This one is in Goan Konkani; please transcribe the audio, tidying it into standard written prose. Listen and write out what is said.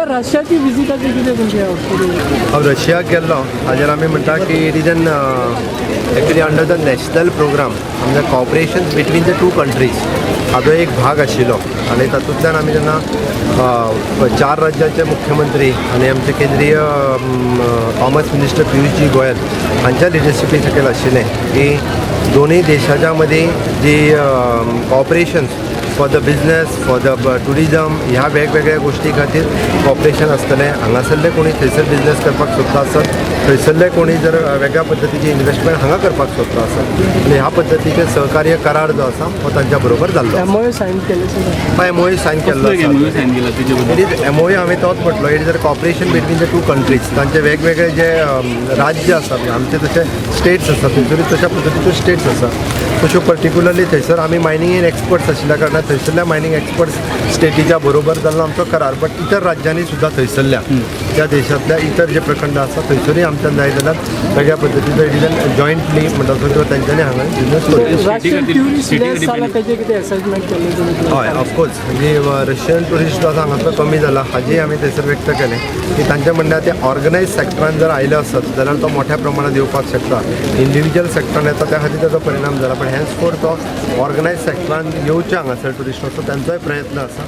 सर, रशियाची विजिटाची कितें तुमची हांव रशियाक गेल्लो. हाजेर आमी म्हणटा की it is an actually under the national program आमच्या cooperation between the two countries हाजो एक भाग आशिल्लो. आनी तातूंतल्यान आमी जेन्ना चार राज्याचे मुख्यमंत्री आनी आमचे केंद्रीय कॉमर्स मिनिस्टर पियुषजी गोयल हांच्या लिडरशिपी सकयल आशिल्लें की दोनूय देशाच्या मदीं जी cooperations for the business, for the tourism, ह्या वेगवेगळ्या गोश्टी खातीर कॉपरेशन आसतलें. हांगासरले कोणी थंयसर बिजनेस करपाक सोदता आसत, थंयसरले कोणी जर वेगळ्या पद्दतीची इन्वेस्टमेंट हांगा करपाक सोदता आसत, आनी ह्या पद्दतीचे सहकार्य करार जो आसा हो तांच्या बरोबर जाल्लो. एमओयू सायन केले सर? एमओयू सायन केल्लो आसा. एमओयू सायन केला तेजे बद्दल? It is MOU, हांवें तोच म्हटलो, it is a cooperation between the two countries. तांचे वेगवेगळे जे राज्य आसा, म्हणजे आमचे तशे स्टेट्स आसा, थंयसरूय तशा पद्दतीच्यो स्टेट्स आसा. तश्यो पर्टिक्युलरली थंयसर आमी मायनींग एन एक्सपर्ट्स आशिल्ल्या कारणान थंयसरल्या मायनींग एक्सपर्ट्स स्टेटीच्या बरोबर जाल्लो आमचो करार. बट इतर राज्यांनी सुद्दां थंयसरल्या त्या देशांतल्या इतर जे प्रखंड आसा थंयसरूय आमच्यान जाय जाल्यार वेगळ्या पद्दतीचो it is an jointly म्हणटा तो किंवा तांच्यांनी हांगा बिजनस करूं. रशियन ट्युरिस्ट लेस जाला, तेजे कितें असेसमेंट केल्लें तुमी? हय, ऑफकोर्स. म्हणजे रशियन ट्युरिस्ट जो आसा हांगासर कमी जाला हाजेय आमी थंयसर व्यक्त केलें की तांचें म्हणणें ते ऑर्गनायज सेक्टरान जर आयले आसत जाल्यार तो मोठ्या प्रमाणात येवपाक शकता. इंडिविज्युअल सेक्टरान येता त्या खातीर ताचो परिणाम जाला, पण हेन्सफोर तो ऑर्गनायज सेक्टरान येवचे हांगासर ट्युरिस्ट, असो तांचोय प्रयत्न आसा.